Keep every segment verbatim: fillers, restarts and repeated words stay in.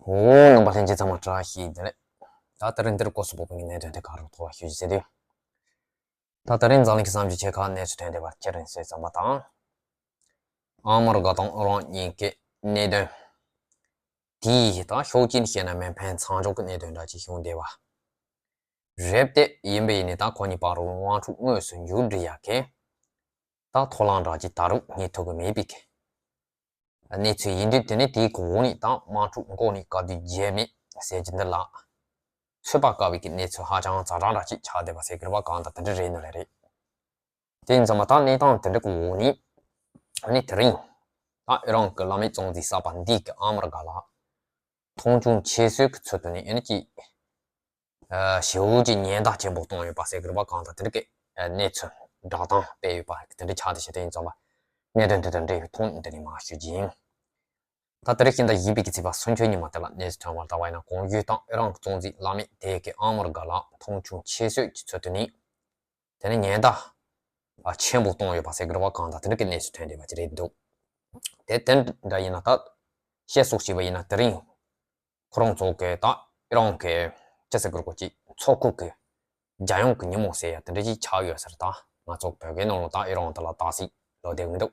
ཨོ། རྣམ་པ་ལྷན་རྒྱས་ཚང་མ་བཀྲ་ཤིས་བདེ་ལེགས། ད་དེ་རིང་འདིར་སྐོར་སོགས་པོ་པོ་གི་གནད་དོན་དེ་ག་རུ་ཐོག་ཞུ་རྒྱུ་ཟེར་དུས། ད་དེ་རིང་འཛམ་གླིང་གི་བསམ་བློ་ཆེ་ཁག་གནས་ཚུལ་ཐོན་བསྡད་པ་ཁྱེད་རང་གསལ་ཙམ་པ་དང་། ཨ་མི་རི་ཀ་དང་ཨི་རན་གཉིས་ཀའི་གནད་དོན། དེའི་ད་ཤོག་ཅིག་བཤད་ན་མི་ཕན་ཚང་ཆོག་གི་གནད་དོན་འདྲ་ཅིག་བྱུང་བསྡད་པ། རེད་དེ། ཡིན་པས་ཡིན་ནས་ད་ཁོ་གཉིས་བར་དུ་དམག་འཁྲུག་དངོས་སུ་མཇུག་སྒྲིལ་ཡག་གི་ད་ཐོ་ལམ་འདྲ་ཅིག་ད་རུང་རྙེད་ཐུབ་ཀྱི་མེད་པའི་གནས་ཚུལ་ཡིན་དུས། དེ་ནས་དེའི་འོག་ནས་ད་དམག་འཁྲུག་འགོ་ནས་ག་དུས་མཇལ་མེད་ཟེར་གྱི་འདི་ལ་ཚོད་དཔག་དཀའ་བའི་གནས་ཚུལ་ཧ་ཅང་ཛ་དྲག་འདྲ་ཅིག་ཆགས་བསྡད་པ་ཟེར་གི་རེད་པ། གང་ལྟར་དེ་འདྲ་རེད་ནི་ལས་རེད། དེ་ཡིན་ཙང་མ་ད་གནས་སྟངས་དེ་འདྲ་གི་འོག་ནས་ཨ་ནི་དེ་རིང་ད་ཨི་རན་གྱི་བླ་མེད་གཙང་འཛིན་གསར་པ་འདི་གིས་ཨ་མི་རི་ཀ་ལ་མཐོང་ཆུང་ཆེ་ཤོས་ཀྱི་ཚུལ་དུ་ནས་ཨ་ནི་ཅིག་ཞེ་པོ་ཅིག་ཉེན་བརྡ་ཆེན་པོ་བཏང་ཡོད་པ་ཟེར་གི་རེད་པ། གང་ལྟར་དེ་འདྲ་གི་གནས་ཚུལ་བསྒྲགས་སྟངས་སྤེལ་ཡོད་པ་དེ་འདྲ་ཆགས་བསྡད་ཤག་དེ་ཡིན་ཙང་མ་གནད་དོན་དེ་དང་འབྲེལ་བའི་ཐོག་ནས་འདི་ནས་མར་ཞུ་རྒྱུ་ཡིན། ད་དེ་རིང་ཤིང་རྟ་བཞི་པའི་གི་ཚེས་པ་སུམ་ཅུ་ཉིན་མ་དེ་ལ་གནས་ཚུལ་ཐོན་པར་ལྟ་བ་ཡིན་ན། གོང་ཞུས་དང་ཨི་རན་གྱི་གཙང་འཛིན་བླ་མེད་དེ་གིས་ཨ་མི་རི་ཀ་ལ་མཐོང་ཆུང་ཆེ་ཤོས་ཀྱི་ཚུལ་དུ་ནས་དེ་ནས་ཉེན་བརྡ་ཆེན་པོ་བཏང་ཡོད་པ་ཟེར་གི་རེད་པ། གང་ལྟར་དེ་འདྲ་གི་གནས་ཚུལ་ཐོན་བསྡད་པ་ཅིག་རེད་འདུག་དེ་དེ་འདྲ་ཡིན་ན་ད་བཤད་སྲོལ་ཞིག་བྱས་པ་ཡིན་ན་དེ་རིང་ཁོ་རང་ཚོ་གི་ད་ཨི་རན་གྱི་ཅི་ཟེར་གི་རེད་གོ་ཅིག་མཚོ་ཁུག་གི་རྒྱལ་ཡོངས་ཀྱི་ཉིན་མོ་ཟེར་ཡ་དེ་འདྲ་ཅིག་ཆགས་ཡོད་ས་རེད། ད་ང་ཚོ་བོད་སྐད་ནང་ལ་ད་ཨི་རན་དེ་ལ་དག་ས་ལབ་བསྡད་མི་འདུག་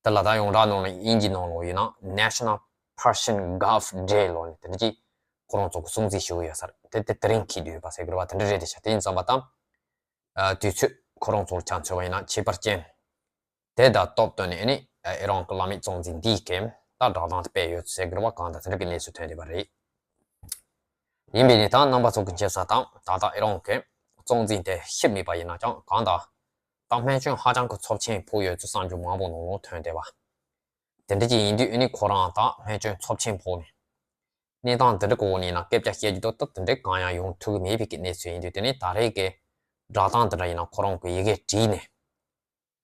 དེ་ལ་ད་ཡོངས་གྲགས་ནང་ལ་དབྱིན་ཇི་ནང་ལ་ཡིན་ན་National Persian Gulf Day ལབ་ནས་དེ་འདྲ་ཅིག་ཁོ་རང་ཚོ་གི་སྲུང་བརྩི་ཞུ་གི་ཡོད་ས་རེད། དེ་དེ་དེ་རིང་འཁེལ་བསྡད་ཡོད་པ་ཟེར་གི་རེད་པ། དེ་འདྲ་རེད་དེ་ཤག་དེ་ཡིན་ཙང་མ་ད་དུས་ཚོད་ཁོ་རང་ཚོར་ཆ་མཚོན་པ་ཡིན་ན་ཁྱད་པར་ཅན། དེ་དང་སྟབས་བསྟུན་ནས་ཨ་ནི་ཨི་རན་གྱི་བླ་མེད་གཙང་འཛིན་འདིས་ཀྱང་ད་བསྒྲགས་གཏམ་དེ་སྤེལ་ཡོད་ཟེར་གི་རེད་པ། གང་ལྟར་དེ་འདྲ་གི་གནས་ཚུལ་ཐོན་བསྡད་པ་རེད། ཡིན་པས་ནི་ད་རྣམ་པ་ཚོ་གི་མཁྱེན་གསལ་དང་ད་ལྟ་ཨི་རན་གྱི་གཙང་འཛིན་དེ་ཤི་མེད་པ་ཡིན་ན་ཀྱང་གང་ལྟར་ད་རྨས་སྐྱོན་ཧ་ཅང་གི་ཚབས་ཆེན་ཕོག་ཡོད་ཚུལ་གསར་འགྱུར་མང་པོ་ནང་ལ་ཐོན་བསྡད་པ། དེ་འདྲ་ཅིག་ཡིན་དུས་ཨ་ནི་ཁོ་རང་ད་རྨས་སྐྱོན་ཚབས་ཆེན་ཕོག་ནས་གནས་སྟངས་དེ་འདྲ་གི་འོག་ནས་ཡིན་ན་སྐད་ཆ་བཤད་རྒྱུ་དང་ད་དེ་འདྲ་གང་ཡང་ཡོང་ཐུབ་ཀྱི་མེད་པའི་གི་གནས་ཚུལ་ཡིན་དུས། དེ་ནས་ད་རེས་ཀྱི་བསྒྲགས་གཏམ་དེ་འདྲ་ཡིན་ན་ཁོ་རང་གི་ཡི་གེ་བྲིས་ནས་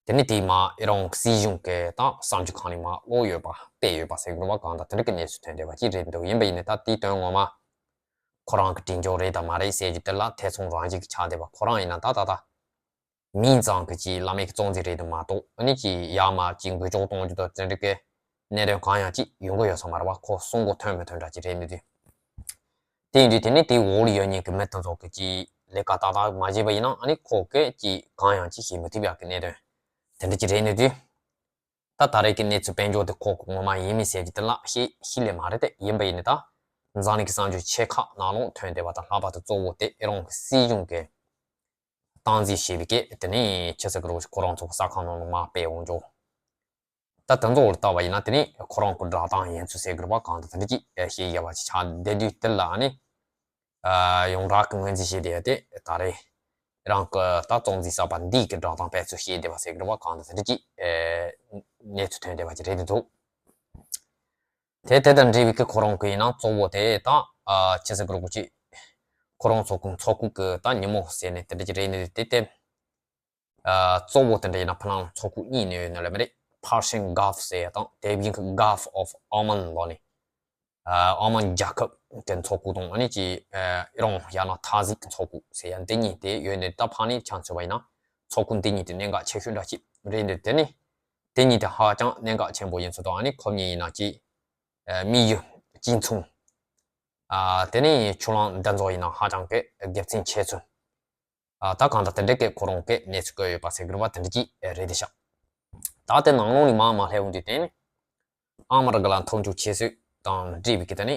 དེ་ནས་དེ་མར་ཨི་རན་གྱི་སྲིད་གཞུང་གི་ད་གསར་འགྱུར་ཁང་ནས་མར་ཀློག་ཡོད་པ་སྤེལ་ཡོད་པ་ཟེར་གི་རེད་པ། གང་ལྟར་དེ་འདྲ་གི་གནས་ཚུལ་ཐོན་བསྡད་པ་ཅིག་རེད་འདུག་ཡིན་པ་ཡིན་ནའི་ད་དེའི་དོན་ངོ་མ་ཁོ་རང་གི་འབྲེལ་འཇོག་རེད་དམ་མ་རེད་ཟེར་རྒྱུ་དེ་ལ་ཐེ་ཚོམ་རང་བཞིན་གྱི་ཆགས་བསྡད་པ། ཁོ་རང་ཡིན་ན་ད་ད་ད་མིང་ཙམ་གྱི་ཅིག་བླ་མེད་ཀྱི་གཙང་འཛིན་རེད་དུ་མ་གཏོགས་ཨ་ནི་ཅིག་ཡར་མར་ཅིག་འགུལ་སྐྱོད་གཏོང་རྒྱུ་དང་དེ་འདྲ་གི་གནད་དོན་གང་ཡང་ཅིག་ཡོང་གི་ཡོད་ས་མ་རེད་པ། ཁོ་གསུང་གོ་ཐོས་མི་ཐོས་འདྲ་ཅིག་རེད་ནི་དུས། དེ་ཡིན་དུས་དེ་ནི་དེའི་འོག་ལ་ཡོད་མཁན་གྱི་མི་དེ་ཚོ་གི་ཅིག་ལས་ཀ་ཏག་ཏག་མ་བྱས་པ་ཡིན་ན་ཨ་ནི་ཁོ་གིས་ཅིག་གང་ཡང་ཅིག་བྱེད་མི་ཐུབ་ཡག་གི་གནད་དོན་དེ་འདྲ་ཅིག་རེད་ནི་དུས། ད་ད་རེས་ཀྱི་གནས་ཚུལ་དཔལ་འབྱོར་དེ་ཁོ་གི་ངོ་མ་ཡིན་མིན་ཟེར་རྒྱུ་དེ་ལ་ཤེས་ཤེས་ལེ་མ་རེད་དེ། ཡིན་པ་ཡིན་ནི་ད་འཛམ་གླིང་གི་གསར་འགྱུར་ཆེ་ཁག་ནང་ལོགས་ཐོན་བསྡད་པ་དང་ལྷག་པར་དུ་གཙོ་བོ་དེ་ཨི་རན་གྱི་སྲིད་གཞུང་གི་སྟངས་འཛིན་བྱས་པའི་སྐད་དེ་ནི་ཆི་ཟེར་གི་རེད་གོ་ཅིག་ཁོ་རང་ཚོ་གི་གསར་ཁང་ནང་ལ་མར་སྤེལ་འོང་ཅོག་ད་དེ་ཚོ་ལ་ལྟ་བ་ཡིན་ན་དེ་ནི་ཁོ་རང་གི་བསྒྲགས་གཏམ་ཡིན་ཚུལ་ཟེར་གི་རེད་པ། གང་ལྟར་དེ་འདྲ་ཅིག་བཤད་ཡོད་པ་ཅིག་ཆགས་བསྡད་དུས། དེ་ལ་ཨ་ནི་ཡོངས་གྲགས་ཀྱི་ངོས་འཛིན་བྱས་བསྡད་ཡོད་དེ་ད་རེས་རང་གི་ད་གཙང་འཛིན་གསར་པ་འདི་གི་བསྒྲགས་གཏམ་སྤེལ་ཚུལ་བཤད་བསྡད་པ་ཟེར་གི་རེད་པ། གང་ལྟར་དེ་འདྲ་ཅིག་གནས་ཚུལ་ཐོན་བསྡད་པ་ཅིག་རེད་འདུག་དེ་དེ་དང་འབྲེལ་བའི་གི་ཁོ་རང་གི་ཡིན་ན་གཙོ་བོ་དེ་ད་ཨ་ཆི་ཟེར་གི་རེད་གོ་ཅིག་ཁོ་རང་ཚོ་གི་མཚོ་ཁུག་གི་ད་ཉིན་མོ་ཟེར་ནས་དེ་འདྲ་ཅིག་རེད་ནི་དེ་དེ། ཨ་གཙོ་བོ་དེ་འདྲ་ཡིན་ན་ཕ་ལང་མཚོ་ཁུག་གཉིས་ནས་ཡོད་ནི་ལ་མི་རེད། Persian Gulf ཟེར་ཡ་དང་དེ་བཞིན་གི་Gulf of Oman ལོ་ནི་ཨ་ཨོ་མན་རྒྱལ་ཁབ་གི་མཚོ་ཁུག་དང་ཨ་ནི་ཅི་ཨ་ཨི་རན་ཡང་ན་ཐ་ཟིག་མཚོ་ཁུག་ཟེར་ཡ་འདི་གཉིས་དེ་ཡོད་ནི། ད་ཕ་ནི་ཆ་མཚོན་པ་ཡིན་ན་མཚོ་ཁུག་འདི་གཉིས་དེ་གནད་འགག་ཆེ་ཤོས་འདྲ་ཅིག་རེད་འདུག་དེ་ནི་དེ་གཉིས་དེ་ཧ་ཅང་གནད་འགག་ཆེན་པོ་ཡིན་ཚུལ་དང་། ཨ་ནི་ཁོ་གཉིས་ཡིན་ན་ཅི་ཨ་དམིགས་ཡུལ་གཅིག་མཚུངས། ཨ་དེ་ནི་ཆུ་ལམ་འདི་ཚོ་ཡིན་ན་ཧ་ཅང་གི་དགེ་མཚན་ཆེ་ཚུལ། ཨ་ད་གང་ལྟར་དེ་འདྲ་གི་ཁོ་རང་གི་གནས་ཚུལ་བཀོད་ཡོད་པ་ཟེར་གི་རེད་པ། དེ་འདྲ་ཅིག་རེད་དེ་ཤག་ད་དེ་ནང་ལོགས་ནས་མར་མར་སླེབས་འོང་དུས་དེ་ནི་ཨ་མ་རི་ཀ་ལ་མཐོང་ཆུང་ཆེ་ཤོས་དང་འབྲེལ་བའི་གི་དེ་ནི་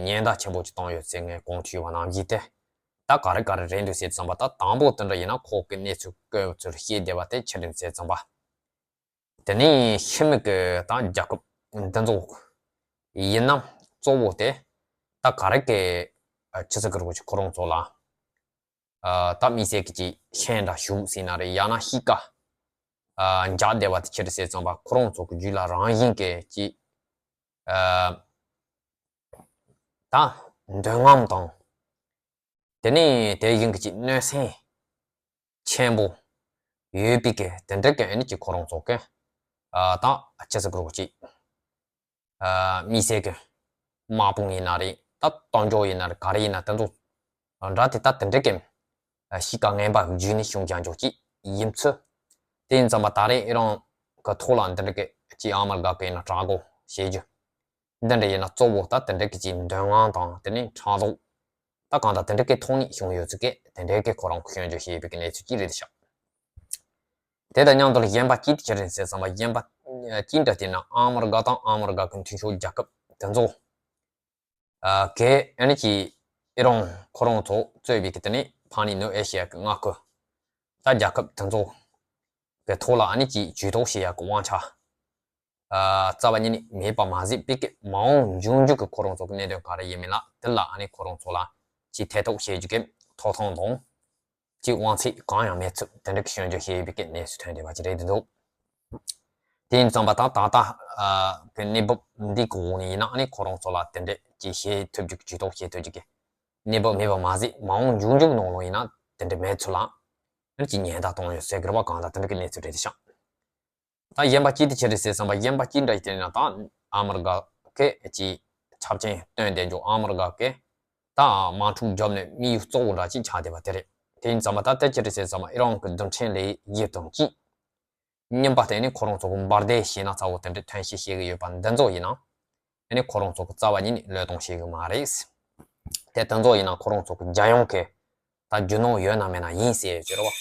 ཉེན་བརྡ་ཆེན་པོ་ཅིག་བཏང་ཡོད་ཟེར། ངས་གོང་དུ་ཞུས་པ་ནང་བཞིན་དེ་ད་ག་རེ་ག་རེ་རེད་འདུག་ཟེར་ཙམ་པ། ད་དང་པོ་དེ་འདྲ་ཡིན་ན་ཁོ་གི་གནས་ཚུལ་བཀོད་ཚུལ་བཤད་བསྡད་པ་དེ་ཆི་རེད་ཟེར་ཙམ་པ། དེ་ནས་ཕྱི་མི་གི་ད་རྒྱལ་ཁབ་འདི་ཚོ་ཡིན་ན་གཙོ་བོ་དེ་ད་ག་རེ་གི་ཨ་ཆི་ཟེར་གི་རེད་གོ་ཅིག་ཁོ་རང་ཚོ་ལ་ཨ་ད་མི་སེར་གི་ཅིག་ཤན་འདྲ་ཞུགས་ཟེར་ན་རེད། ཡང་ན་གཤིས་ཀ་ཨ་འཇགས་བསྡད་པ་དེ་ཆི་རེད་ཟེར་ཙམ་པ། ཁོ་རང་ཚོ་གི་རྒྱུད་ལ་རང་བཞིན་གི་ཅིག་ཨ་ད་འདོད་རྔམ་དང་དེ་ནས་དེ་བཞིན་གི་ཅིག་གནོད་སེམས་ཆེན་པོ་ཡོད་པའི་གི་དེ་འདྲ་གི་ཨ་ནི་ཅིག་ཁོ་རང་ཚོ་གི་ཨ་ད་ཆི་ཟེར་གི་རེད་གོ་ཅིག་ཨ་མི་སེར་གི་དམག་དཔུང་ཡིན་ན་རེད། ད་གཏམ་བརྗོད་ཡིན་ན་རེད། ག་རེ་ཡིན་ན་དེ་ཚོ་འདྲ་དེ་ད་དེ་འདྲ་གི་ཨ་གཤིས་ཀ་ངན་པ་བརྒྱུད་ནས་བྱུང་ཀྱང་འཇོག་ཅིག་ཡིན་ཚུལ། དེ་ཡིན་ཙམ་པ་ད་རེས་ཨི་རན་གི་ཐོག་ལ་འདི་འདྲ་གི་ཅིག་ཨ་མ་རི་ཀ་གི་ཡིན་ན་དྲག་གོ་བྱེད་རྒྱུ། འདི་འདྲ་ཡིན་ན་གཙོ་བོ་ད་དེ་འདྲ་གི་ཅིག་འདོད་དབང་དང་དེ་ནས་ཕྲག་དོག་ད་གང་ལྟར་དེ་འདྲ་གི་ཐོག་ནས་བྱུང་ཡོད་ཚུལ་གྱི་དེ་འདྲ་གི་ཁོ་རང་གི་སྐྱོན་བརྗོད་བྱས་ཡོད་པའི་གནས་ཚུལ་ཅིག་རེད་ཤག་དེ་དང་མཉམ་དུ་ལ་གཞན་པ་ཅིག་དེ་ཅི་རེད་ཟེར་བསམ་པ། གཞན་པ་ཅིག་འདྲ་དེ་ན་ཨ་མི་རི་ཀ་དང་ཨ་མི་རི་ཀ་གི་མཐུན་ཕྱོགས་རྒྱལ་ཁབ་དེ་ཚོ་གི་ཨ་ནི་ཅིག་ཨི་རན་ཁོ་རང་ཚོ་གཙོས་པའི་གི་དེ་ནས་ཕ་ནི་ནུབ་ཨེ་ཤི་ཡ་གི་མངའ་ཁུལ་ད་རྒྱལ་ཁབ་དེ་ཚོ་གི་ཐོག་ལ་ཨ་ནི་ཅིག་ཇུས་གཏོགས་བྱེད་ཡ་གི་དབང་ཆ་ཨ་རྩ་བ་ཉིད་ནས་མེད་པ་མ་ཟད་པའི་གི་མ་འོངས་འབྱུང་འགྱུར་གི་ཁོ་རང་ཚོ་གི་གནད་དོན་ག་རེ་ཡིན་མིན་ལ་དེ་ལ་ཨ་ནི་ཁོ་རང་ཚོ་ལ་ཅིག་ཐེ་གཏོགས་བྱེད་རྒྱུ་གི་ཐོབ་ཐང་དང་ཅིག་དབང་ཚད་གང་ཡང་མེད་ཚུལ་དེ་འདྲ་གི་སྐྱོན་བརྗོད་བྱས་ཡོད་པའི་གི་གནས་ཚུལ་ཐོན་བསྡད་པ་ཅིག་རེད་འདུག་དེ་ཡིན་ཙམ་པ་དང་ད་ལྟ་ཨ་གི་གནས་བབ་འདི་གི་འོག་ནས་ཡིན་ན་ཨ་ནི་ཁོ་རང་ཚོ་ལ་དེ་འདྲ་ཅིག་བྱེད་ཐུབ་རྒྱུ་གི་ཇུས་གཏོགས་བྱེད་ཐུབ་རྒྱུ་གི་གནས་བབ་མེད་པ་མ་ཟད་མ་འོངས་འབྱུང་འགྱུར་ནང་ལོགས་ཡིན་ན་དེ་འདྲ་མེད་ཚུལ་ལ་ཨ་ནི་ཅིག་ཉེན་བརྡ་གཏོང་ཡོད་ཟེར་གི་རེད་པ། གང་ལྟར་དེ་འདྲ་གི་གནས་ཚུལ་རེད་ཤག་ད་གཞན་པ་ཅིག་དེ་ཅི་རེད་ཟེར་བསམ་པ། གཞན་པ་ཅིག་འདྲ་ཡིན་དེ་ན་ད་ཨ་མི་རི་ཀ་གི་ཅིག་ཆབ་ཆེན་སྟོན་བསྡད་འཇོག་ཨ་མི་རི་ཀ་གི་ད་དམག་འཁྲུག་བརྒྱབ་ནས་དམིགས་ཡུལ་གཙོ་བོ་འདྲ་ཅིག་ཆགས་བསྡད་པ་དེ་རེད། དེ་ཡིན་ཙམ་པ་ད་དེ་ཅི་རེད་ཟེར་བསམ་པ། ཨི་རན་གི་རྡུལ་ཕྲན་ལས་གཞི་དང་གཅིག་རྙིང་པ་དེ་ནི་ཁོ་རང་ཚོ་གི་འབར་མདེལ་ཞེ་ན་ཚ་བོ་དེ་འདྲའི་ཐོན་སྐྱེད་བྱེད་ཀྱི་ཡོད་པ་འདི་ཚོ་ཡིན་ན་ཨ་ནི་ཁོ་རང་ཚོ་གི་རྩ་བ་ཉིད་ནས་བློས་གཏོང་བྱེད་གི་མ་རེད། དེ་དེ་ཚོ་ཡིན་ན་ཁོ་རང་ཚོ་གི་རྒྱལ་ཡོངས་ཀྱི་ད་རྒྱུ་ནོར་ཡོད་ན་མེད་ན་ཡིན་ཟེར་ཡོད་ཀྱི་རེད་བ།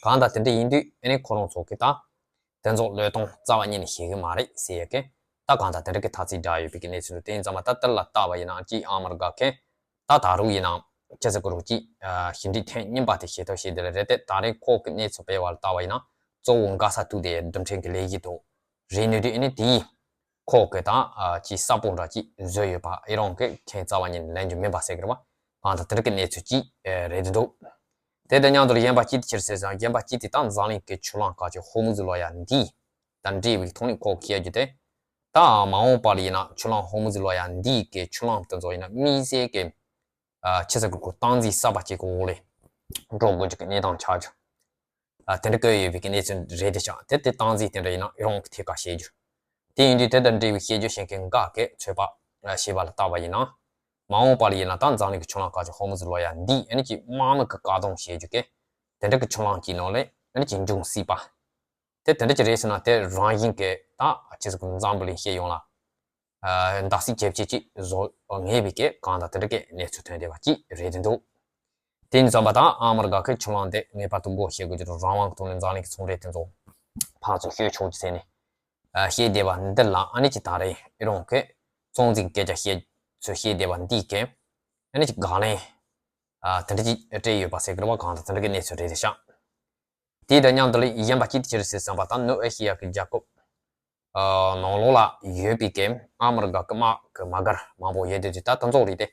གང་ལྟར་དེ་འདྲ་ཡིན་དུས་ཨ་ནི་ཁོ་རང་ཚོ་གི་ད་དེ་ཚོ་བློས་གཏོང་རྩ་བ་ཉིད་ནས་བྱེད་གི་མ་རེད་ཟེར་ཡོད་ཀི། ད་གང་ལྟར་དེ་འདྲ་གི་ཐ་ཚིག་བསྒྲགས་ཡོད་པའི་གི་གནས་ཚུལ་དེ་ཡིན་ཙམ་པ། ད་དེ་ལ་ལྟ་བ་ཡིན་ན་ཅིག་ཨ་མི་རི་ཀ་གི་ད་ད་རུང་ཡིན་ན་ཅི་ཟེར་གི་རུང་ཅིག་ཨ་ཞི་འགྲིག་ཐེངས་གཉིས་པ་དེ་བྱེད་ཐབས་བྱེད་དེ་ལ་རེད་དེ། ད་རེས་ཁོ་གི་གནས་ཚུལ་སྤེལ་བ་ལ་ལྟ་བ་ཡིན་ན་གཙོ་བོ་འགག་ས་ཐུག་དེ་རྡུལ་ཕྲན་གི་ལས་གཞི་དང་རེད། ནུས་དུས་ཨ་ནི་དེ་ཡིས་ཁོ་གི་ད་ཨ་ཅིག་གསལ་པོ་འདྲ་ཅིག་བཟོས་ཡོད་པ་ཨི་རན་གི་མཁྱེན་རྩ་བ་ཉིད་ནས་ལེན་རྒྱུ་མིན་པ་ཟེར་གི་རེད་བ། གང་ལྟར་དེ་འདྲ་གི་གནས་ཚུལ་ཅིག་ཨེ་རེད་འདུག་དེ་དང་མཉམ་དུ་གཞན་པ་ཅིག་དེ་ཅི་རེད་ཟེར་ཙང་། གཞན་པ་ཅིག་དེ་ད་འཛམ་གླིང་གི་ཆུ་ལམ་ཁག་ཅིག་ཧོར་མུ་ཛི་ལོགས་ཡ་འདི་དང་འབྲེལ་བའི་ཐོག་ནས་ཁོ་གིས་བཤད་རྒྱུ་དེ། ད་མ་འོངས་པ་ལ་ཡིན་ན་ཆུ་ལམ་ཧོར་མུ་ཛི་ལོགས་ཡ་འདི་གི་ཆུ་ལམ་དེ་ཚོ་ཡིན་ན་དམིགས་བསལ་གི་ཨ་ཆི་ཟེར་གི་རུང་སྟངས་འཛིན་གསར་པ་ཅིག་གི་འོག་ལ་འགྲོ་དགོས་རྒྱུ་གི་གནས་སྟངས་ཆགས་རྒྱུ། ཨ་དེ་འདྲ་བཀོད་ཡོད་པའི་གི་གནས་ཚུལ་རེད་དེ་ཤག་དེ་དེ་སྟངས་འཛིན་དེ་འདྲ་ཡིན་ན་ཨི་རན་གི་ཐད་ཀར་བཤད་རྒྱུ། དེ་ཡིན་དུས་དེ་དང་འབྲེལ་བའི་བཤད་རྒྱུ་བྱེད་མཁན་འགའ་གིས་ཚོད་དཔག་བྱས་པ་ལ་ལྟ་བ་ཡིན་ན། མ་འོངས་པ་ལ་ཡིན་ན་ད་འཛམ་གླིང་གི་ཆུ་ལམ་ཁག་ཅིག་ཧོར་མུ་ཛི་ལོགས་ཡ་འདི་ཨ་ནི་ཅིག་དམག་མི་གི་བཀག་སྡོམ་བྱེད་རྒྱུ་གི་དེ་འདྲ་གི་ཆུ་ལམ་གྱི་ནང་ལ་ཨ་ནི་ཅིག་འབྱུང་སྲིད་པ། དེ་དེ་འདྲ་ཅིག་རེད་ཟེར་ན་དེ་རང་བཞིན་གི་ད་ཅི་ཟེར་གི་འཛམ་བུ་གླིང་སྤྱི་ཡོངས་ལ་ཨ་འདར་སིག་བྱེད་ཆེད་ཅིག་བཟོ་ངེས་པའི་གི་གང་ལྟར་དེ་འདྲ་གི་གནས་ཚུལ་ཐོན་བསྡད་པ་ཅིག་རེད་དེ་འདུག་དེ་ཡིན་ཙམ་པ་དང་ཨ་མི་རི་ཀ་གི་ཆུ་ལམ་དེ་ངེས་པར་དུ་སྒོ་ཕྱེ་དགོས་ཀྱི་འདུག་རང་དབང་གི་ཐོག་ནས་འཛམ་གླིང་གི་ཚོང་འབྲེལ་དེ་ཚོ་ཕར་ཚུར་བཤོལ་ཆོག་ཅིག་ཟེར་ནས་ཨ་བཤད་བསྡད་པ་འདི་ལ་ཨ་ནི་ཅིག་ད་རེས་ཨི་རན་གི་གཙོ་འཛིན་སྐད་ཆ་བཤད་ཚུལ་བཤད་བསྡད་པ་འདི་གི་ཨ་ནི་ཅིག་དགག་ལན་ཨ་དེ་འདྲ་ཅིག་སྤྲད་ཡོད་པ་ཟེར་གི་རེད་བ། གང་ལྟར་དེ་འདྲ་གི་གནས་ཚུལ་རེད་དེ་ཤག་དེ་དང་མཉམ་དུ་ལ་གཞན་པ་ཅིག་དེ་ཅི་རེད་ཟེར་བསམ་པ་དང་། ནུབ་ཨེ་ཤི་ཡ་གི་རྒྱལ་ཁབ་ཨ་ནང་ལོགས་ལ་ཡོད་པའི་གི་ཨ་མི་རི་ཀ་གི་དམག་གི་དམག་སྒར་མང་པོ་ཡོད་དེ་དུས་ད་དེ་ཚོ་རིགས་དེ་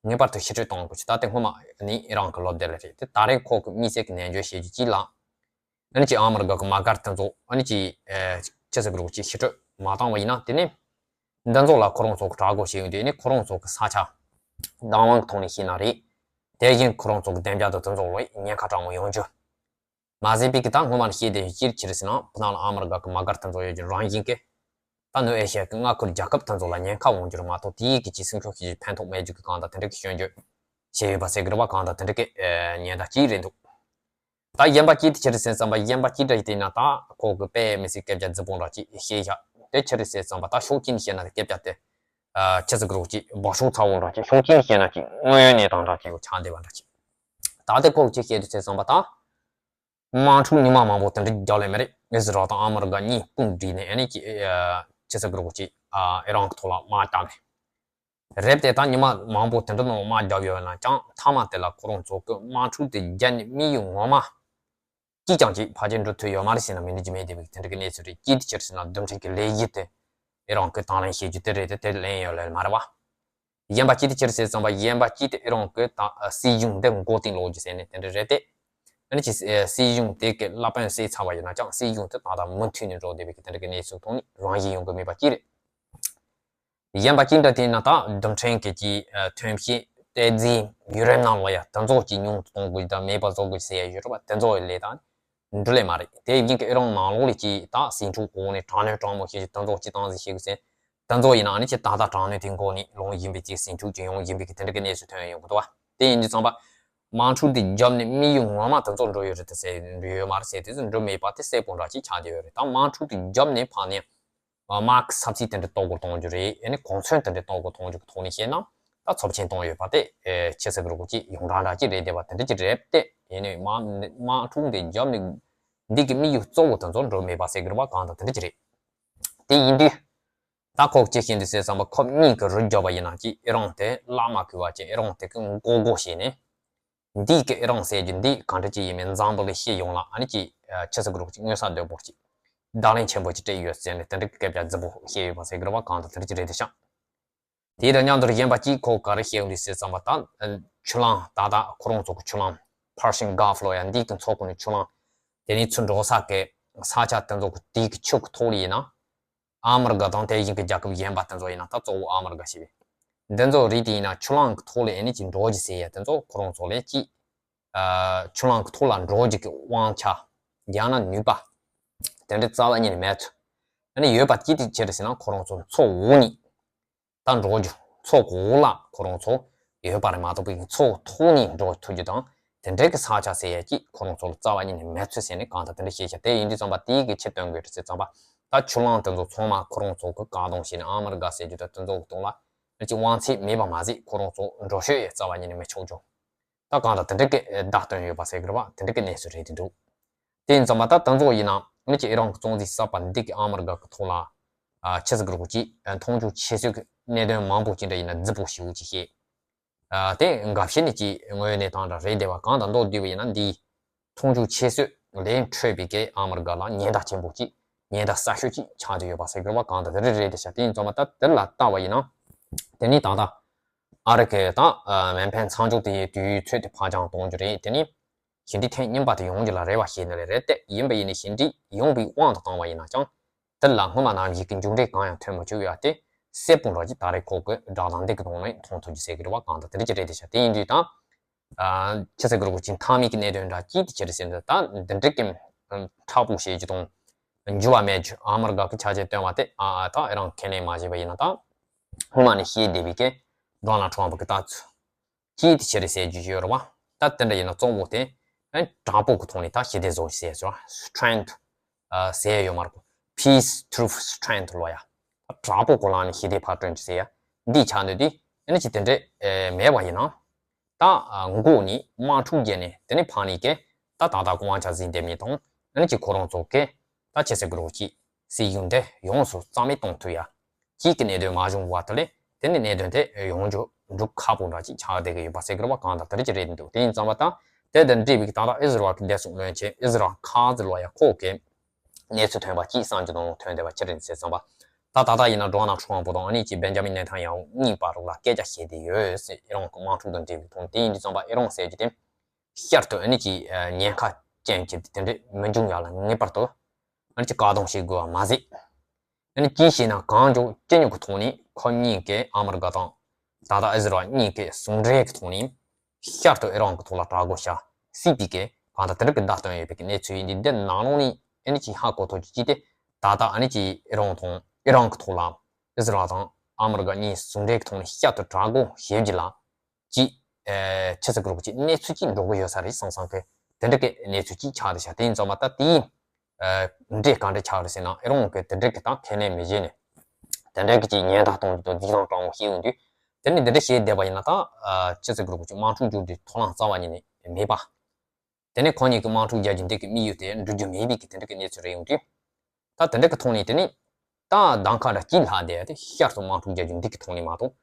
ངེས་པར་དུ་ཕྱིར་སྤྲོད་གཏོང་དགོས་ཀྱི། ད་དེ་སྔོན་མ་ནི་ཨི་རན་གི་ལབ་བསྡད་ལེ་རེད་དེ། ད་རེས་ཁོ་གི་དམིགས་བསལ་གི་ནན་བརྗོད་བྱེད་རྒྱུ་ཅིག་ལ་ཨ་ནི་ཅིག་ཨ་མི་རི་ཀ་གི་དམག་སྒར་དེ་ཚོ་ཨ་ནི་ཅིག་ཨེ་ཅི་ཟེར་གི་རེད་ཅིག་ཕྱིར་སྤྲོད་མ་བཏང་བ་ཡིན་ན་དེ་ནི་འདི་ཚོ་ལ་ཁོ་རང་ཚོ་གི་དྲག་རྒོལ་བྱེད་ཡོང་དུས་ཨ་ནི་ཁོ་རང་ཚོ་གི་ས་ཆ་བདག་དབང་གི་ཐོག་ནས་བཤད་ན་རེད། དེ་བཞིན་ཁོ་རང་ཚོ་གི་བདེ་འཇགས་དང་དེ་ཚོ་ལ་ཉེན་ཁ་དྲག་མོ་ཡོང་རྒྱུ། མ་ཟད་པའི་གི་ད་སྔོན་མ་ནས་བཤད་བསྡད་ཡོད་ཀྱི་ཕྱིར་ཟེར་ན་བོད་ནང་ལ་ཨ་མི་རི་ཀ་གི་དམག་སྒར་དེ་ཚོ་ཡོད་ཀྱི་རང་བཞིན་གི་ད་ནུབ་ཨེ་ཤི་ཡ་གི་མངའ་ཁུལ་རྒྱལ་ཁབ་དེ་ཚོ་ལ་ཉེན་ཁ་འོང་རྒྱུ་རེད་མ་གཏོགས་དེའི་གི་ཅིག་སེམས་ཤུགས་ཤིག་ཕན་ཐོགས་མེད་རྒྱུ་གི་གང་ལྟར་དེ་འདྲ་གི་སྐྱོན་བརྗོད་བྱས་ཡོད་པ་ཟེར་གི་རེད་བ། གང་ལྟར་དེ་འདྲ་གི་ཨེ་ཉེན་བརྡ་ཅིག་རེད་འདུག་ད་གཞན་པ་ཅིག་དེ་ཅི་རེད་ཟེར་བསམ་པ། གཞན་པ་ཅིག་འདྲ་ཞིག་བལྟས་ན་ད་ཁོ་གི་དཔེ་མི་སྲིད་སྐད་ཆ་རྫིག་པོ་འདྲ་ཅིག་བཤད་བཞག་དེ་ཅི་རེད་ཟེར་བསམ་པ། ད་ཕྱོགས་གཅིག་ནས་བཤད་ན་དེ་སྐད་ཆ་དེ་ཨ་ཅི་ཟེར་གི་རེད་ཅིག་སྦ་ཤོག་ཚ་བོ་འདྲ་ཅིག་ཕྱོགས་གཅིག་ནས་བཤད་ན་ཅིག་དངོས་ཡོད་གནས་སྟངས་འདྲ་ཅིག་ཆགས་བསྡད་པ་འདྲ་ཅིག་ད་དེ་ཁོ་གི་ཅིག་བཤད་དུས་ཟེར་བསམ་པ་ད། དམག་འཁྲུག་ཉི་མ་མང་པོ་དེ་འདྲ་རྒྱག་ལེ་མ་རེད། ཨི་ཟི་རལ་དང་ཨ་མི་རི་ཀ་གཉིས་དཔུང་བསྒྲིགས་ནས་ཨ་ནི་ཅི་ཨ་ཅི་ཟེར་གི་རེད་ཅིག་ཨ་ཨི་རན་གི་ཐོག་ལ་དམག་བརྒྱབ་ནས། རེད་དེ་ད་ཉི་མ་མང་པོ་དེ་འདྲ་ནང་དམག་བརྒྱབ་ཡོད་ན་ཅང་མཐའ་མ་དེ་ལ་ཁོ་རང་ཚོ་གི་དམག་འཁྲུག་དེ་བརྒྱབ་ནས་དམིགས་ཡུལ་ངོ་མ་གཅིག་ཀྱང་ཅིག་ཕལ་ཆེར་འགྲུབ་ཐུབ་ཡོད་མ་རེད་ཟེར་ན་མི་འགྲིག་རྒྱུ་མེད་བསྡད་པའི་དེ་འདྲ་གི་གནས་ཚུལ་རེད། ཅི་དེ་ཅི་རེད་ཟེར་ན་རྡུལ་ཕྲན་གི་ལས་གཞི་དེ་ཨི་རན་གི་དང་ལེན་བྱེད་རྒྱུ་དེ་རེད་དེ། དེ་ལན་ཡོད་ལེ་མ་རེད་བ། གཞན་པ་ཅིག་དེ་ཅི་རེད་ཟེར་བསམ་པ། གཞན་པ་ཅིག་དེ་ཨི་རན་གི་ད་སྲིད་གཞུང་འདི་མགོ་རྟིང་སློག་རྒྱུ་ཟེར་ནས་དེ་འདྲ་རེད་དེ། ཨ་ནི་ཅི་སྲིད་གཞུང་དེ་གི་བླ་དཔོན་བསད་ཚར་བ་ཡིན་ན་ཅང་སྲིད་གཞུང་དེ་ད་ལྟ་མུ་མཐུད་ནས་འགྲོ་བསྡད་པའི་གི་དེ་འདྲ་གི་གནས་ཚུལ་ཐོག་ནས་རང་བཞིན་ཡོང་གི་མེད་པ་ཅིག་རེད། གཞན་པ་ཅིག་འདྲ་དེ་ན་ད་རྡུལ་ཕྲན་གི་ཅིག་ཐོན་སྐྱེད་གཏེར་རྫས་ཡུ་རེ་ནམ་ལ་ཡ་དེ་ཚོ་ཅིག་ཉུང་དུ་གཏོང་དགོས་དང་མེད་པ་བཟོ་དགོས་ཟེར་ཡ་ཡོད་རེད་བ། དེ་ཚོ་ལས་ད་འགྲུལ་ལེ་མ་རེད། དེ་བཞིན་གི་ཨི་རན་ནང་ལོགས་ལ་ཅིག་ད་ཟིང་འཁྲུག་འོག་ནས་དྲག་གནོན་དྲག་མོ་ཞིག་དེ་ཚོ་ཅིག་བཏང་ཟིག་ཞིག་ཟེར། དེ་ཚོ་ཡིན་ན་ཨ་ནི་ཅིག་ད་ལྟ་དྲག་གནོན་དེ་འགོ་ནས་ལོང་བཞིན་པའི་ཅིག་ཟིང་འཁྲུག་ཅིག་ཡོང་བཞིན་པའི་གི་དེ་འདྲ་གི་གནས་ཚུལ་ཐོན་ཡོང་གི་འདུག་བ། དེ་ཡིན་དུས་ཙམ་པ་དམག་འཁྲུག་དེ་བརྒྱབ་ནས་དམིགས་ཡུལ་ངོ་མ་དེ་ཚོ་འགྲུབ་ཡོད་རེད་དེ་ཟེར་འགྲུབ་ཡོད་མ་རེད་ཟེར་དུས་ཙམ་འགྲུབ་མེད་པ་དེ་གསལ་པོ་འདྲ་ཅིག་ཆགས་བསྡད་ཡོད་རེད། ད་དམག་འཁྲུག་དེ་བརྒྱབ་ནས་ཕར་ནས་ དམག་གི་ས་ཚིགས་དེ་འདྲ་གཏོར་རྒོལ་གཏོང་རྒྱུ་རེད། ཨ་ནི་གོ་མཚོན་དེ་འདྲ་གཏོར་རྒོལ་གཏོང་རྒྱུ་གི་ཐོག་ནས་བཤད་ན་ད་ཚབས་ཆེན་གཏོང་ཡོད་པ་དེ་ཆི་ཟེར་གི་རེད། ཅིག་ཡོངས་གྲགས་འདྲ་ཅིག་རེད། བསྡད་པ་དེ་འདྲ་ཅིག་རེད་དེ། ཡིན་ནའི་དམག་དམག་འཁྲུག་འདི་བརྒྱབ་ནས་འདི་གི་དམིགས་ཡུལ་གཙོ་བོ་དེ་ཚོ་འགྲུབ་མེད་པ་ཟེར་གི་རེད་པ། གང་ལྟར་དེ་འདྲ་ཅིག་རེད། དེ་ཡིན་དུས། ད་ཁོ་ཅི་བྱེད་འདི་ཟེར་བསམ་པ། ཁོ་གཉིས་ཀྱི་རུ་རྒྱབ་པ་ཡིན་ན་ཅིག་ཨི་རན་དེ་བླ་མ་གུས་པ་ཅིག་ཨི་རན་དེ་གི་མགོ་སྒོ་བྱས་ནས། འདི་གི་ཨི་རན་ཟེར་རྒྱུ་འདི་གང་འདྲ་ཅིག་ཡིན་མིན་འཛམ་བུ་གླིང་སྤྱི་ཡོངས་ལ་ཨ་ནི་ཅིག་ཆི་ཟེར་གི་རེད། ཅིག་མངོན་གསལ་དོད་པོ་ཅིག་བརྡ་ལན་ཆེན་པོ་ཅིག་སྤྲད་ཡོད་ཟེར་ནས་དེ་འདྲ་གི་སྐད་ཆ་རྫིག་པོ་བཤད་ཡོད་པ་ཟེར་གི་རེད་པ། གང་ལྟར་དེ་འདྲ་ཅིག་རེད་དེ་ཤག་དེ་དང་མཉམ་དུ་གཞན་པ་གཅིག་ཁོ་ག་རེ་བཤད་ཡོད་འདི་ཟེར་བསམ་པ། ད་ཆུ་ལམ་ད་ལྟ་ཁོ་རང་ཚོ་གི་ཆུ་ལམ་Persian Gulf ལོ་ཡ་འདི་གི་མཚོ་ཁོངས་ནས་ཆུ་ལམ་དེ་ནས་ཚུར་འགྲོ་ས་གི་ས་ཆ་དེ་ཚོ་གི་དེ་གི་ཆུ་གི་ཐོག་ལ་ཡིན་ན། ཨ་མི་རི་ཀ་དང་དེ་བཞིན་གྱི་རྒྱལ་ཁབ་གཞན་པ་དེ་ཚོ་ཡིན་ན། ད་གཙོ་བོ་ཨ་མི་རི་ཀ་ཞིག་རེད། འདི་ཚོ་རིགས་དེ་ཡིན་ན་ཆུ་ལམ་གི་ཐོག་ལ་ཨེ་ནི་ཅིག་འགྲོ་རྒྱུ་ཟེར་ཡ་དེ་ཚོ་ཁོ་རང་ཚོ་ལ་ཅིག་ཨ་ཆུ་ལམ་གི་ཐོག་ལ་འགྲོ་རྒྱུ་གི་དབང་ཆ་ཡང་ན་ནུས་པ་དེ་འདྲ་རྩ་བ་ཉིད་ནས་མེད་ཚུལ། ཨ་ནི་ཡོད་པ་ཅི་ཐུབ་བྱས་རེད་ཟེར་ན། ཁོ་རང་ཚོ་མཚོ་འོག་ནས་ད་འགྲོ་རྒྱུ། མཚོ་འོག་ལ་ཁོ་རང་ཚོ་ཡོད་པ་རེད་མ་གཏོགས་པའི་མཚོ་ཐོག་ནས་འགྲོ་ཐུབ་རྒྱུ་དང་དེ་འདྲའི་གི་ས་ཆ་ཟེར་ཡ་ཅིག་ཁོ་རང་ཚོ་ལ་རྩ་བ་ཉིད་ནས་མེད་ཚུལ་ཟེར་ནས་གང་ལྟར་དེ་འདྲ་བཤད་བྱ། དེ་ཡིན་དུས་ཙམ་པ་དེའི་གི་ཆེད་དོན་གི་རེད་ཟེར་ཙམ་པ། ད་ཆུ་ལམ་དེ་ཚོ་ཚང་མ་ཁོ་རང་ཚོ་གི་བཀག་སྡོམ་བྱས་ནས་ཨ་མི་རི་ཀ་ཟེར་རྒྱུ་དང་དེ་ཚོ་གི་དོན་ལ་ཅིག་དབང་ཚད་མེད་པ་མ་ཟད། ཁོ་རང་ཚོ་འགྲོ་ཤོད་ཡ་རྩ་བ་ཉིད་ནས་མི་ཆོག་རྒྱུ། ད་གང་ལྟར་དེ་འདྲ་གི་བརྡ་སྟོན་ཡོད་པ་ཟེར་གི་རེད་པ། དེ་འདྲ་གི་གནས་ཚུལ་རེད་དེ་འདུག་དེ་ཡིན་ཙང་མ་ད་ད་ཚོ་ཡིན་ན་ནི་ཅིག་ཨི་རན་གྱི་གཙོ་འཛིན་གསར་པ་འདི་གི་ཨ་མི་རི་ཀ་གི་ཐོག་ལ་ཨ་ཆི་ཟེར་གི་རེད། ཅིག་མཐོང་ཆུང་ཆེ་ཤོས་ཀྱི་གནད་དོན་མང་པོ་ཅིག་འདྲ་ཡིན་ན་རྫིག་པོ་ཞེ་པོ་ཅིག་བཤད། ཨ་དེ་འགའ་ཤས་ནི་ཅིག་དངོས་ཡོད་གནས་སྟངས་འདྲ་རེད་བསྡད་པ། གང་དང་མདོར་བསྡུས་པ་ཡིན་ན་འདི་མཐོང་ཆུང་ཆེ་ཤོས་ལས་འཕྲོས་པའི་གི་ཨ་མི་རི་ཀ་ལ་ཉེན་བརྡ་ཆེན་པོ་ཅིག་ཉེན་བརྡ་གསར་ཤོས་ཅིག་ཆགས་བསྡད་ཡོད་པ་ཟེར་གི་རེད་པ། གང་དང་དེ་རེད་རེད་དེ་ཤ། དེ་ཡིན་ཙང་མ་ད་དེ་ལ་ལྟ་བ་ཡིན་ན་དེ་ནི་ད་ལྟ་ཨ་རི་ཀའི་ད་ཨ་མེ་འཕེན་མཚམས་འཇོག་དེ་ཡི་དུས་ཚོད་དེ་ཕར་འགྱངས་གཏོང་རྒྱུ་རེད། དེ་ནི་ཞི་འགྲིག་ཐེངས་གཉིས་པ་དེ་ཡོང་རྒྱུ་ལ་རེ་བ་བྱེད་ནི་ལས་རེད་དེ། ཡིན་པ་ཡིན་ནི་ཞི་འགྲིག་ཡོང་བའི་དབང་དུ་བཏང་བ་ཡིན་ན་ཀྱང་དེ་ལ་སྔོན་མ་ནང་བཞིན་གྱི་མཇུག་འབྲས་གང་ཡང་ཐོན་མ་བཅུག་ཡ་དེ་གསལ་པོ་འདྲ་ཅིག་ད་རེས་ཁོ་གི་བསྒྲགས་གཏམ་འདི་གི་ནང་ནས་མཐོང་ཐུབ་རྒྱུ་ཟེར་གི་རེད་པ། གང་དང་དེ་འདྲ་ཅིག་རེད་དེ་ཤ། དེ་ཡིན་དུས་ད་ཨ་ཆི་ཟེར་གི་རེད། ཅིག་མཐའ་མའི་གི་གནད་དོན་འདྲ་ཅིག་དེ་ཆི་རེད་ཟེར་ན། ད་འདི་འདྲ་གི་མཁྲེགས་པོ་བྱེད་རྒྱུ་དང་འགྱུར་བ་མེད་རྒྱུ། ཨ་མི་རི་ཀ་གི་ཆ་རྐྱེན་བཏོན་པ་དེ་ཨ་ཨ་ད་ཨི་རན་ཁས་ལེན་མ་བྱས་པ་ཡིན་ན། ད་སྔོན་མ་ནས་བཤད་བསྡད་པའི་གི་ཌོ་ནལ་ཊམ་པ་གི་ལྟ་ཚུལ། ཅིག་དེ་ཆི་རེད་ཟེར་རྒྱུ་ཡོད་རེད་པ། ད་དེ་འདྲ་ཡིན་ན་གཙོ་བོ་དེ་ཨ་དྲག་པོ་གི་ཐོག་ནས་ད་ཞི་བདེ་བཟོ་ཟེར་ཟེར་བ། སི་ཊེང་ཐི་ཨ་ཟེར་ཡོད་མ་རེད་པ། Peace through strength ལོ་ཡ། ད་དྲག་པོ་གི་ལམ་ནས་ཞི་བདེ་ཕར་བསྐྲུན་རྒྱུ་ཟེར་ཡ་འདི་ཆགས་འདུག་དེ་ཨ་ནི་ཅིག་དེ་འདྲ་ཨེ་མེད་པ་ཡིན་ན། ད་ཨ་འགོ་ནས་དམག་འཁྲུག་བརྒྱབ་ནས་དེ་ནས་ཕར་ནས་ཀྱི་ད་ད་ད་དབང་ཆ་འཛིན་བསྡད་མི་དང་ཨ་ནི་ཅིག་ཁོ་རང་ཚོ་གི་ད་ཆི་ཟེར་གི་རེད། ཅིག་སྲིད་གཞུང་དེ་ཡོངས་སུ་རྩ་མེད་གཏོང་ཐུབ་ཡ། ཅིག་གི་གནད་དོན་མ་བྱུང་བར་དུ་ལས་དེ་ནི་གནད་དོན་དེ་ཡོང་རྒྱུ་འགྲུབ་ཁག་པོ་འདྲ་ཅིག་ཆགས་བསྡད་ཀྱི་ཡོད་པ་ཟེར་གི་རེད་པ། གང་དང་དེ་འདྲ་ཅིག་རེད་འདུག་དེ་ཡིན་ཙང་མ་ད་དེ་དང་འབྲེལ་བའི་ད་ལྟ་ཨི་ཟི་རལ་གྱི་བདེ་སྲུང་བློན་ཆེན་ཨི་ཟི་རལ་ཁ་ཛི་ལོ་ཡ་ཁོ་གི་གནས་ཚུལ་ཐོན་པ་ཅིག་བསམ་གྱི་ནང་ཐོན་བསྡད་པ་ཅི་རེད་ཟེར་ཙང་པ། ད་ད་ལྟ་ཡིན་ན་ཌོ་ནལ་ཊམ་པ་དང་ཨ་ནི་ཅིག་བེན་ཇ་མིན་ནེ་ཐན་ཡ་ཧུ་གཉིས་བར་ལ་སྐད་ཆ་བཤད་བསྡད་ཡོད་ཟེར། ཨི་རན་གྱི་དམག་འཁྲུག་དང་འབྲེལ་བའི་ཐོག་དེ་ཡིན་དུས་ཙང་པ་ཨི་རན་ཟེར་རྒྱུ་དེ་ཤར་དུ་ཨ་ནི་ཅིག་ཉེན་ཁ་ཅན་གྱི་དེ་འདྲ་མི་འབྱུང་ཡ་ལ་ངེས་པར་དུ་ཨ་ནི་ཅིག་བཀག་སྡོམ་བྱེད་དགོས་པ་མ་ཟད། ཨ་ནི་ཅི་ཞེ་ན་གང་མགྱོགས་ཅི་ཉུང་གི་ཐོག་ནས་ཁོ་གཉིས་ཀས་ཨ་མི་རི་ཀ་དང་ད་ལྟ་ཨི་ཟི་རལ་གཉིས་ཀས་ཟུང་འབྲེལ་གྱི་ཐོག་ནས་ཤར་དུ་ཨི་རན་གྱི་ཐོག་ལ་དྲག་རྒོལ་བྱ་སྲིད་པའི་གི་གང་ལྟར་དེ་འདྲ་གི་བརྡ་སྟོན་ཡོད་པའི་གི་གནས་ཚུལ་ཡིན་དུས། འདི་ནང་ལོགས་ནས་ཨ་ནི་ཅིག་ཧ་གོ་ཐུབ་རྒྱུ་ཅིག་དེ་ད་ལྟ་ཨ་ནི་ཅིག་ཨི་རན་དང་ཨི་རན་གྱི་ཐོག་ལ་ཨི་ཟི་རལ་དང་ཨ་མི་རི་ཀ་གཉིས་ཟུང་འབྲེལ་གྱི་ཐོག་ནས་ཤར་དུ་དྲག་རྒོལ་བྱེད་རྒྱུ་ལ་ཅིག་ཨེ་ཆི་ཟེར་གི་རེད། ཅིག་གནས་ཚུལ་ཅིག་འགྲོ་གི་ཡོད་ས་རེད་བསམ་བསམ་གི་དེ་འདྲ་གི་གནས་ཚུལ་ཅིག་ཆགས་བསྡད་ཤག་དེ་ཡིན་ཙང་མ་ད་དེའི་ཨ་འབྲས་ག་འདྲ་ཆགས་རེད་ཟེར་ན། ཨི་རན་གྱིས་དེ་འདྲ་གི་ད་ཁས་ལེན་མི་བྱེད་ནས་དེ་འདྲ་གི་ཅིག་ཉེན་བརྡ་གཏོང་རྒྱུ་དང་རྫིག་ཙང་སྤྲང་བོ་བཤད་ཡོང་དུས། དེ་ནི་འདི་འདྲ་བྱས་བསྡད་པ་ཡིན་ན་ད་ཨ་ཆི་ཟེར་གི་རེད། ཅིག་དམག་འཁྲུག་འགྱུར་རྒྱུའི་ཐོབ་ལམ་རྩ་བ་ཉིད་ནས་མེད་པ། དེ་ནས་ཁོང་གཉིས་ཀྱི་དམག་འཁྲུག་རྒྱག་རྒྱུ་འདི་གི་དམིགས་ཡུལ་དེ་འགྲུབ་རྒྱུ་མེད་པའི་གི་དེ་འདྲ་གི་གནས་ཚུལ་རེད་ཡོང་དུས། ད་དེ་འདྲ་གི་ཐོག་ནས་དེ་ནི་ད་གདམ་ཁ་འདྲ་ཅིག་ལྷག་བསྡད་དེ་ཤར་སོང་། དམག་འཁྲུག་རྒྱག་རྒྱུ་འདི་གི་ཐོག་ནས་མ་གཏོགས་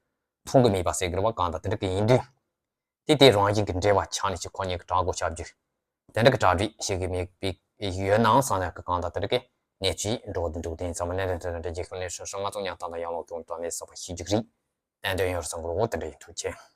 མཐོང་གི་མེད་པ་ཟེར་གི་རེད་པ། གང་ལྟར་དེ་འདྲ་གི་ཡིན་དུས། དེ་དེ་རང་བཞིན་གི་འབྲེལ་བ་ཆགས་ནས་ཅིག་ཁོ་གཉིས་ཀྱི་དྲག་རྒོལ་བྱ་རྒྱུ་དེ་འདྲ་གི་གྲ་སྒྲིག་བྱེད་གི་མེད་པའི་ཡོད་ནའང་བསམ་ཡག་གི་གང་ལྟར་དེ་འདྲ་གི་གནས་ཚུལ་འགྲོ་གི་འདུག་དེ་ཡིན་ཙང་མ་གནད་དོན་དེ་འདྲ་རྒྱལ་ཁབ་གནས་ཚུལ་ཧྲིལ་ང་ཚོ་ཉག་ཏང་དང་ཡང་ལོག་གི་འོང་དོན་མེད་ཟེར་བ་ཞིག་རྒྱུགས་རིགས་བསྟན་དོན་ཡོད་རེད་བསམ་གི་རེད། འོ་དེ་འདྲ་ཡིན། ཐུགས་རྗེ་ཆེ།